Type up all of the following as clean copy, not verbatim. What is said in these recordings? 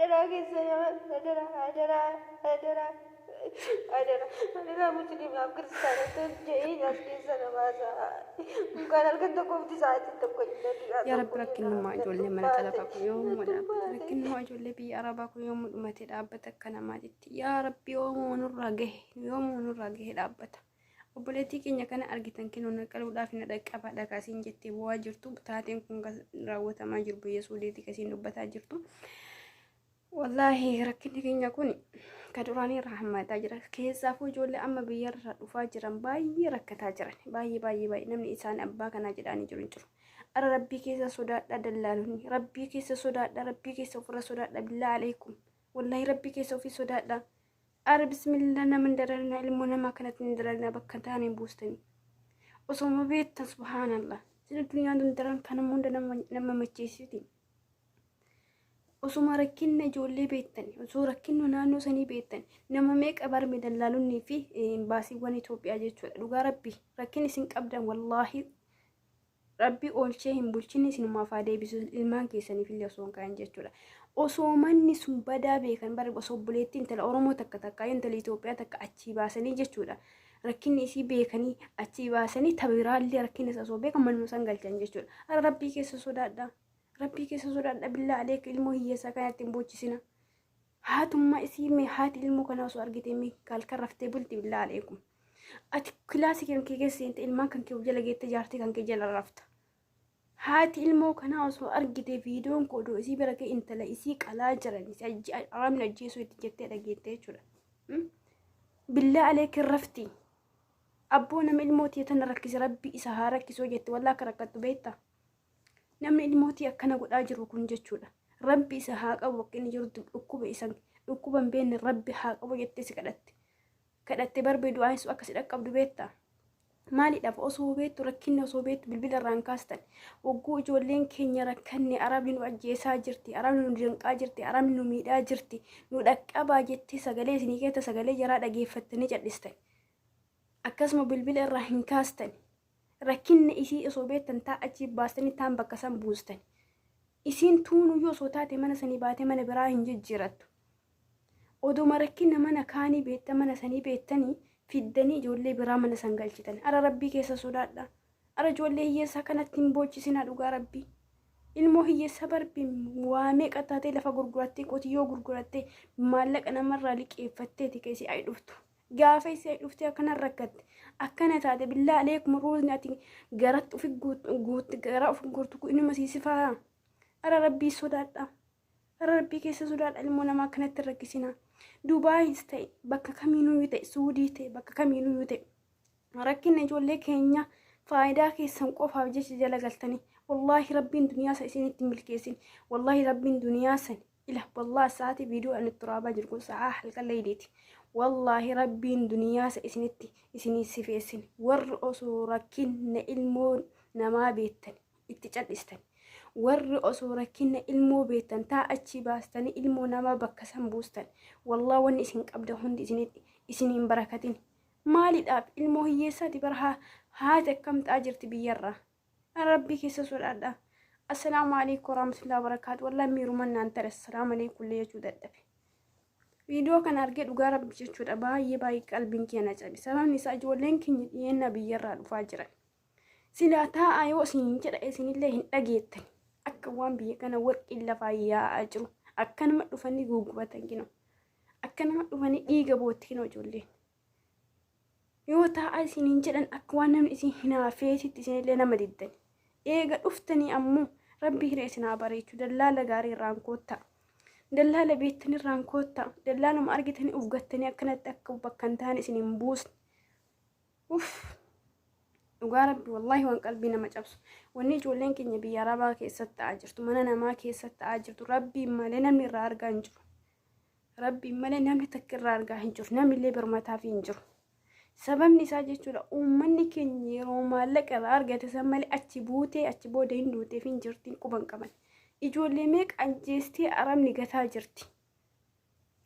Adaraa keessa adaraa adaraa adaraa adaraa adaraa musliimaaf kiristaana jedhee as keessa na baasaa. Mukaan halkan tokkoofti sa'aatii tokko daqiiqaa Yaa tokko Rabbi, rakkinummaa ijoollee mana xalafaa kun yoomuu dhaabbata? Rakkinummaa ijoollee biyya Arabaa kun yoomuu dhumatee dhaabbata akka namaatitti? Yaa Rabbi, yoomuu nurraa gahe, yoomuu nurraa gahe dhaabbata? Obboleettii keenya kana argitan kennu na qaluudhaaf na dhaqqaba dhagaasiin jettee bu'aa jirtu. Taateen kun kan raawwatamaa jiru biyya Suudiitti kasiin dubbataa jirtu. Wallaahi rakkinni keenya kun ka duraanii irraa hammaataa jira. Keessaafuu ijoollee amma biyyarraa dhufaa jiran baay'ee rakkataa jiran. Baay'ee baay'ee baay'ee namni isaan abbaa kanaa jedhaanii jiru hin jiru. Ara Rabbii keessa sodaadhaa dallaalonni. Rabbii keessa sodaadhaa, Rabbii keessa ofirra sodaadhaa, billaa aleekum. Wallaahi Rabbii keessa ofii sodaadhaa. Ara bismillah, nama hin dararinaa, ilmoo namaa kanatti hin dararinaa, bakka taane hin buustanii. Osoma beektan, subhaanallah. Sila addunyaan tun daran kanuma hunda nama macheessiti. Osuma rakkinna ijoollee beektan, osoo rakkinna naannoo sanii beektan, nama meeqa barme dallaalonnii fi baasiiwwan Itoophiyaa jechuudha. Dhugaa Rabbi, rakkin isin qabdan wallaahi Rabbi oolchee hin bulchinni isinumaaf haa deebisu, ilmaan keessaniif illee osoo hin kaa'in jechuudha. Osoo manni sun badaa beekan bara osoo obboleettii intala Oromoo takka takka intala Itoophiyaa takka achii baasanii jechuudha. Rakkinni isii beekanii achii baasanii tabiraallee rakkinni isa osoo beekan manuma san galchan jechuudha. Ara Rabbii keessa sodaadha. Rabbii keessa sodaadha, billaa aleek, ilmoo hiyyeessaa kanatti hin boochisina. Haatummaa isii mee haati ilmoo kanaa osoo argite mee halkan raftee bulti, billaa aleekum. Ati kilaasii kan kee keessa seente, ilmaan kan kee of jala geette, jaartii kan kee jala rafta. Haati ilmoo kanaa osoo argite, viidiyoon koo odoo isii bira ga'e, intala isii qalaa jiran arabni ajjeesuu itti jettee dhageette jechuudha. Billaa aleek hin rafti. Abboo nama ilmoo tiyya tana rakkise Rabbi isa haa rakkisoo jette, wallaa akka rakkattu beektaa? Namni ilmootii akkana godhaa jiru kun jechuudha. Rabbi isa haa qabu, bakka inni jirutti dhukkuba isan dhukkuba hin beekne Rabbi haa qabu jettee si kadhatte. Kadhatte barbee du'aan sun akka si dhaqqabdu beektaa? Maaliidhaaf osoo beektu, rakkinni osoo beektu bilbila irraan kaastan? Wagguu ijoolleen keenya rakkanne, arabni nu ajjeesaa jirti, arabni nu danqaa jirti, arabni nu miidhaa jirti, nu dhaqqabaa jettee sagalee isinii keessa sagalee jaraa dhageeffattanii callistan. Akkasuma bilbila irraa hin kaastan. Rakkinna isii osoo beektan taa achii baastanii taan bakka san buustan. Isiin tuunuyyuu osoo taate mana sanii baatee mana biraa hin jijjiirattu. Oduma rakkina mana kaanii beektan, mana sanii beektanii fiddanii ijoollee biraa mana san galchitan. Ara Rabbii keessa sodaadha. Ara ijoollee hiyyeessaa kanatti hin boochisinaa, dhugaa Rabbii. Ilmoo hiyyeessa barbi waa meeqa taatee lafa gurgurattee, qotiyyoo gurgurattee, maallaqa namarraa liqeeffatteeti ka isii ayi dhuftu. Gaafa isii ayi dhuftee akkana rakkatte, akkana taate, billaa aleekum, ruuzni ati garatti ufi guutti gara ufi guurtu kun inuma siisifaa. Ara Rabbii sodaadha. Ara Rabbii keessa sodaadha, ilmoo namaa akkanatti hin rakkisina. Dubaayis ta'e bakka kamiinuu ta'e, Suudii ta'e bakka kamiinuu ta'e, rakkinna ijoollee keenya faayidaa keessan qofaaf jecha jala galtanii, wallaahi Rabbiin duniyaa san isinitti milkeessin. Wallaahi Rabbiin duniyaa san ila wallaahi sa'aatii viidiyoo ani itti raabaa jiru kun sa'aa halkan leeyliiti. Wallaahi Rabbiin duniyaa san isinitti isinii sifeessin. Warri osoo rakkinna ilmoo namaa beektan itti cal'istan, warri osoo rakkinna ilmoo beektan taa achii baastanii ilmoo namaa bakka san buustan, wallaa wanni isin qabda hundi isinitti isiniin barakatin. Maaliidhaaf ilmoo hiyyeessaati bara haati akkam ta'aa jirti biyyarraa? Rabbii keessa sodaadha. Assalaamu alaikum warahmatullahi wabarakaatu. Wallahi miiruman naan tare, assalaamu alaikum illee jechuu dadhabe. Viidiyoo kana argee, dhugaa Rabbi jechuudha, baay'ee baay'ee qalbiin kiyya na cabe. Sababni isaa ijoolleen keenya dhiyeennaa biyyarraa dhufaa jiran. Silaa taa'aa yoo isin jedha isinillee hin dhageettan. Akka waan biyya kana warqiin lafaa yaa'aa jiru. Akkanuma dhufanii gugubatan kinoo. Akkanuma dhufanii dhiiga bootti kinoo ijoolleen. Yoo taa'aa isiniin jedhan akka waan namni isin hinaafeetitti isinillee nama diddan. Eega dhuftanii ammoo Rabbi hiree isin haa bareechu, dallaala gaarii irraan koottaa. Dallaala beektan irraan koottaa. Dallaaluma argitanii uf gattanii akkanatti akka bakka hin taane isin hin buusne. Uff. Dhugaa Rabbi, wallaahi waan qalbii nama cabsu. Wanni ijoolleen keenya biyya Arabaa keessatti ta'aa jirtu, mana namaa keessatti ta'aa jirtu, Rabbiin malee namni irraa argaa hin jiru. Rabbiin malee namni takka irraa argaa hin jiru. Namni illee birmataaf hin jiru. Sababni isaa jechuudha, uummanni keenya yeroo maallaqa irraa argate san malee achi buutee achi booda hin duuteef hin jirtiin quban qaban. Ijoollee meeqa ajjeestee arabni gataa jirti.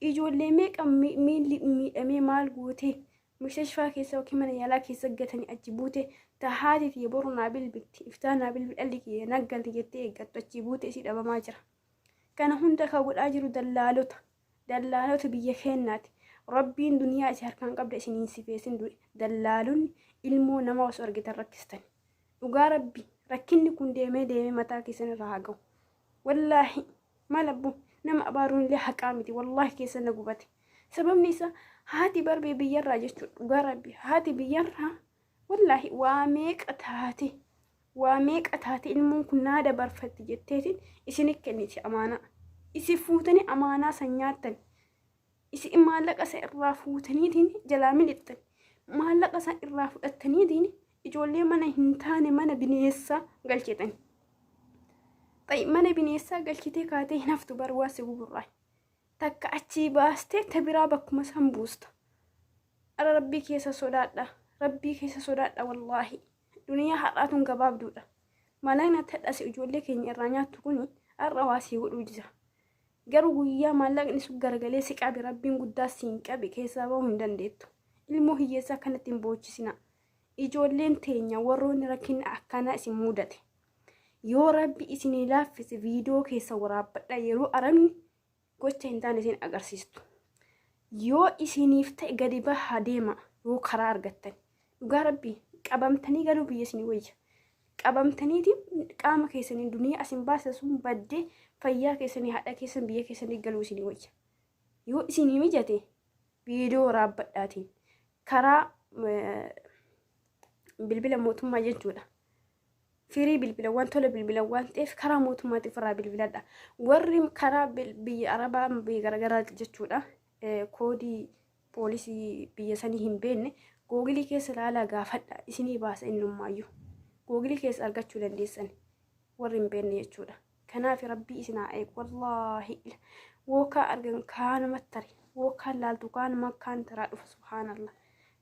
Ijoollee meeqa miilli miidhamee maal gootee mustashfaa keessa yookiin mana yaalaa keessa gatanii achi buute tahaati tiyya boru naa bilbilti, iftaan naa bilbil, dhalli kiyya naggalti jettee eeggattu achi buute isii dhabamaa jira. Kana hunda ka godhaa jiru dallaalota. Dallaalota biyya keennaati. Rabbiin duniyaa isin harkaan qabda isin hin sifeessin dallaalonni ilmoo nama osoo argitan rakkistan. Dhugaa Rabbi rakkinni kun deemee deemee mataa keessan irraa haa ga'u. Wallaahi maal abbo nama abaaruun illee haqaa miti wallaahi keessa na gubate. Sababni isaa haati barbee biyyarraa jechuudha. Dhugaa Rabbi haati biyyarraa wallaahi waa meeqa taate waa meeqa taate ilmoon kun naa dabarfatti jetteetiin isin kenniti amaanaa. Isin fuutanii amaanaa san nyaattan. Isin maallaqa isa irraa fuutaniitiin jalaa milixxan. Maallaqa san irraa fudhattaniitiin ijoollee mana hin taane mana bineessaa galchitan. Xayi mana bineessaa galchitee kaatee hin haftu bar waa si guburraa. Takka achii baastee ta biraa bakkuma san buusta. Ara rabbii keessa sodaadha. Rabbii keessa sodaadha wallaahi. Duniyaa har'aa tun gabaabduudha. Maallaqni ati hadhase ijoollee keenya irraa nyaattu kuni har'a waa sii godhuu jira. Garuu guyyaa maallaqni sun garagalee si qabe rabbiin guddaa siin qabe keessaa bahuu hin dandeettu. Ilmoo hiyyeessaa akkanatti hin boochisina. Ijoolleen teenya warroonni rakkinni akkanaa isin mudate. Yoo rabbi isinii laaffise viidiyoo keessa waraabbadha yeroo arabni gocha hin taane isin agarsiistu. Yoo isiniif ta'e gadi bahaa deema yoo karaa argattan. Dhugaa rabbii qabamtanii galuu biyya isinii wayya. Qabamtaniiti qaama keessanii duniyaa asin baasa sun baddee fayyaa keessanii haadha keessan biyya keessanii galuu isinii wayya. Yoo isinii mijate viidiyoo waraabbadhaatiin karaa bilbila mootummaa jechuudha. Firii bilbilawwan tola bilbilan waan ta'eef karaa mootummaatti ofirraa bilbiladha. Warri karaa biyya Arabaa biyya garaagaraa jechuudha. Koodii poolisii biyya sanii hin beekne googilii keessa ilaalaa gaafadha isinii baasa innummaayyuu. Googilii keessa argachuu dandeessan warri hin beekne jechuudha. Kanaaf rabbii isin haa eegu wallaahi wookaa argan kaanuma tare wookaan laaltu kaanuma kaan taraa dhufa subhaanallah.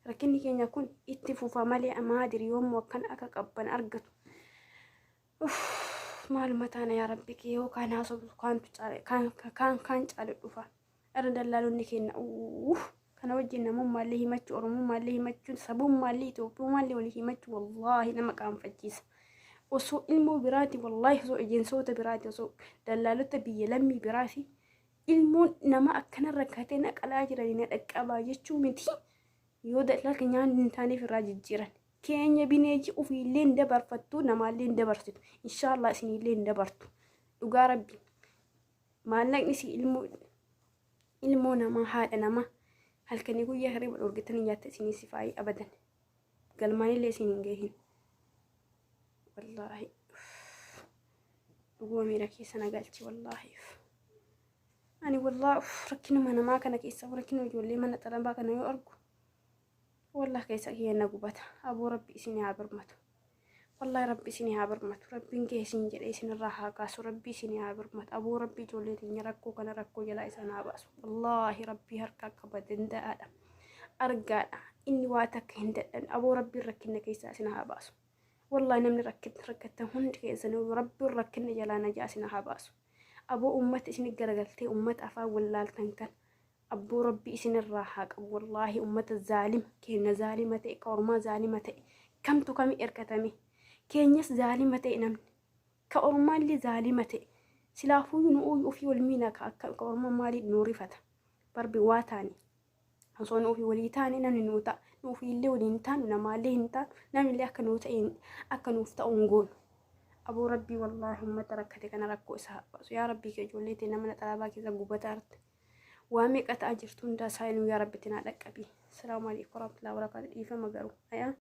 Rakkinni keenya kun itti fufa malee maadiri yoomuu akkan akka qabban argatu. Uff maaluma taana yaa rabbi kee yoo kaan haasoftu kaantu caale kaan kaan kaan caale dhufa. Irra dallaalonni keenya uff kana wajjin namummaallee himachuu oromummaallee himachuun sabummaallee Itoophiyummaallee walii himachuu wallaahi nama qaanfachiisa. Osoo ilmoo biraati wallaahi osoo ejensoota biraati osoo dallaalota biyya lammii biraati ilmoon nama akkana rakkatee na qalaa jiranii na dhaqqabaa jechuu miti. Yoo dallaalka nyaanni hin taaneef irraa jijjiiran. Keenya bineeyyi ofiillee hin dabarfattu namaallee hin dabarsitu. Inshaallah isiniillee hin dabartu. Dhugaa rabbi. Maallaqni si ilmoo ilmoo namaa haadha namaa halkanii guyyaa hirriba dhorgitanii nyaatta isinii si faayii abadan. Galmaanillee isin hin gahin. Wallaahi. Dhuguma miira keessa na galchi wallaahi. Ani wallaahi rakkinuma namaa kana keessa rakkina ijoollee mana xalabaa kana yoo argu wallah keessa kiyya na gubata. Aboo rabbi isin haa birmatu. Wallahi rabbi isin haa birmatu. Rabbiin kee isin jedhee isinirraa haa kaasu. Rabbi isin haa birmatu. Aboo rabbi ijoollee teenya rakkoo kana rakkoo jalaa isaan haa baasu. Wallaahi rabbii harkaa qaba danda'aadha. Argaadha. Inni waa takka hin dadhabne. Aboo rabbiin rakkina keessaa isin haa baasu. Wallahi namni rakkattan hundi keessanuu rabbiin rakkina jalaa najaa isin haa baasu. Aboo ummata isin garagaltee ummata afaan wallaaltan kan abboo rabbi isinirraa haa qabu. Wallaahi ummata zaalima keenya zaalima ta'e ka ormaa zaalima ta'e kamtu kami erkatame keenyas zaalima ta'e namni ka ormaallee zaalima ta'e silaafuu nu ofii wal miina ka akka ka ormaa maaliif nu rifata barbi waa taane osoo nu ofii walii taane namni nuu ta'a nu ofiillee waliin taanu namaallee hin taanu namnillee akka nuu ta'e akka nuuf ta'u hin goonu. Aboo rabbii wallaahi ummata rakkate kana rakkoo isaa haa baasu. Yaa rabbii kee ijoollee tee nama xalabaa keessa gubataa jirti. Waa meeqa ta'aa jirtu hundaa isaa yaa rabbi itti naa dhaqqabi. Salaamu alaikum warahmatullahi wabarakatuh. Dhiifama garuu. Ayaa.